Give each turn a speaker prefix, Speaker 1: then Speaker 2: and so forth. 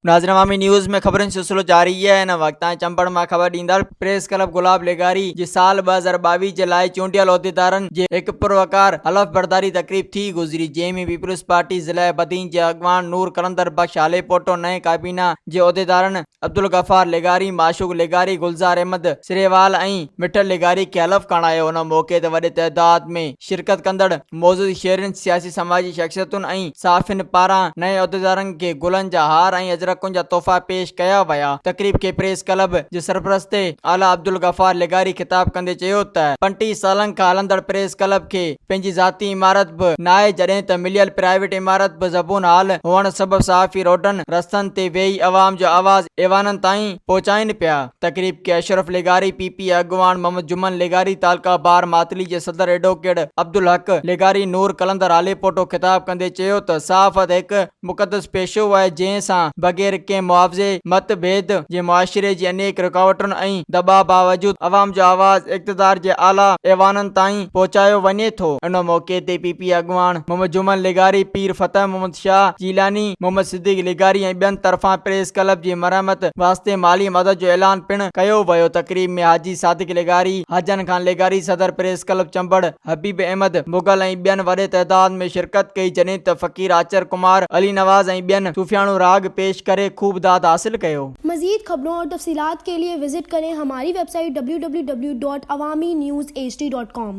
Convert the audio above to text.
Speaker 1: ناظرين عوامي نيوز ۾ خبرن جو سلسلو جاري آهي هن وقت تائين چمبڙ مان خبر ڏيندڙ پريس ڪلب گلاب لغاري جي سال 2022 جي لاء چونڊيل عهديدارن جي هڪ پروقار حلف برداري تقريب ٿي گذري جنهن ۾ پيپلز پارٽي ضلعي بدين جي اڳواڻ نور قلندر بخش هاليپوٽو نئين ڪابينا جي عهديدارن عبدالغفار لغاري، معشوق لغاري، گلزار احمد سريوال ۽ مٺل لغاري کي حلف کڻايو. ان موقعي تي وڏي تعداد ۾ شرڪت ڪندڙ معزز شهرين، سياسي سماجي شخصيتن ۽ صحافين پاران نئين عهديدارن کي گلن جا هار ۽ اجرڪن جا تحفا پيش ڪيا ويا. تقريب کي پريس ڪلب جي سرپرست اعليٰ عبدالغفار لغاري خطاب ڪندي چيو ته 35 سالن کان هلندڙ پريس ڪلب کي پنهنجي ذاتي عمارت به ناهي جڏهن ته مليل پرائيويٽ عمارت به زبون حال هئڻ سبب صحافي روڊن رستن تي ويهي عوام جو آواز ايوانن تائين پهچائين پيا. تقريب کي اشرف لغاري، پي پي اڳواڻ محمد جمن لغاري، تعلقه بار ماتلي جي صدر ايڊووڪيٽ عبدالحق لغاري، نور قلندر هاليپوٽو خطاب ڪندي چيو ته صحافت هڪ مقدس پيشو آهي جنهن سان بغير ڪنهن معاوضي، مت ڀيد جي معاشري جي انيڪ رڪاوٽن ۽ دٻاء باوجود عوام جو آواز اقتدار جي اعليٰ ايوانن تائين پهچايو وڃي ٿو. ان موقعي تي پي پي اڳواڻ محمد جمن لغاري، پير فتح محمد شاهه جيلاني، محمد صديق لغاري ۽ ٻين طرفان پريس ڪلب جي مرمت واسطي مالي مدد جو اعلان پڻ ڪيو ويو. تقريب ۾ حاجي صادق لغاري، حاجن خان لغاري، صدر پريس ڪلب چمبڙ، حبيب احمد مغل ۽ ٻين وڏي تعداد ۾ شرڪت ڪئي جڏهن ته فقير آچر ڪمار، علي نواز ۽ ٻين صوفياڻو راڳ پيش ڪري خوب داد حاصل ڪيو.
Speaker 2: مزيد خبرون اور تفصيلات کے لئے وزٽ ڪرين ھماري web site www.awamiNewsHD.com.